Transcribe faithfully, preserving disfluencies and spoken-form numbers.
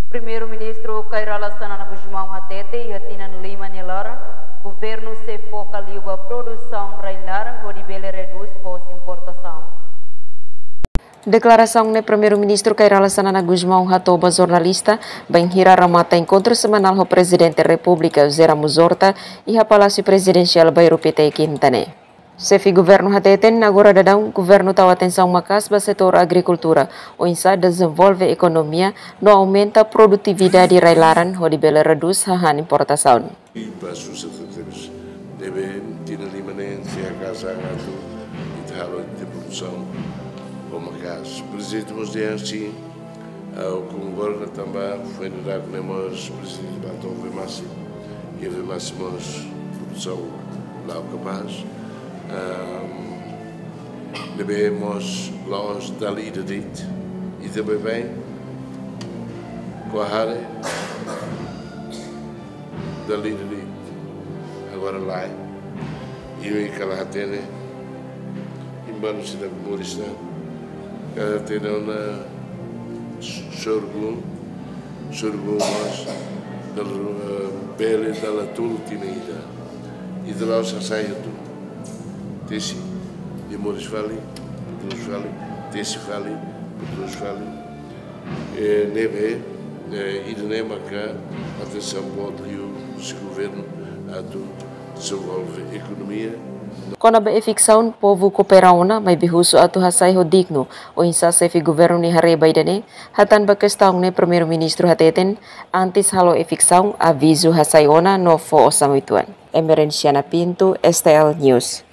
Primeiru-Ministru Kay Rala Xanana Gusmão hatete iha tinan lima nia laran, governu sei foka liu ba produsaun rai-laran hodi bele redús foos importasaun. Deklarasaun ne'e Primeiru-Ministru Kay Rala Xanana Gusmão hato'o ba jornalista bainhira remata enkontru semanál ho Prezidente Repúblika José Ramos Horta iha Palásiu Prezidensiál Bairru Pité, Kinta ne'e. Xefe governu hateten agora daudaun governu tau atensaun maka'as ba setór agrikultura, oinsá dezenvolve ekonomia no aumenta produtividade rai-laran hodi bele redús hahán importasaun. Ba susesu tebes. Ne'ebé tinan lima ne'e sei haka'as atu ita halo ita produsaun ho maka'as. Prezidente mós dehan sin, ah, komu agora tanba foin dadauk ne'e mós prezidente bá to'o Vemasse. I Vemasse mós produsaun la'o kapás. Ahm, ne'ebé mós la'ós dala ida de'it. Ita baibain ko'a hare dala ida de'it. Agora lae. Imi kala hatene. Imi balu seidauk moris ona. Kala hatene ona sorgu, sorgu mós dala, eh, bele dala tolu tinan ida. Ita la'ós hasai hotu. Tesi, ita moris fali, produs fali, tesi fali, produs fali. Eh, ne'ebé, eh, ida-ne'e maka atensaun boot liu husi governu atu dezenvolve ekonomia. Kona-ba eviksaun, povu koopera ona, maibé husu atu hasai ho dignu, oinsá xefe governu nia haree ba ida-ne'e, hatán ba kestaun ne'e Primeiru-Ministru hateten, antes halo eviksaun, avizu hasai ona no fó osan uitoan. Emerenciana Pinto, S T L News.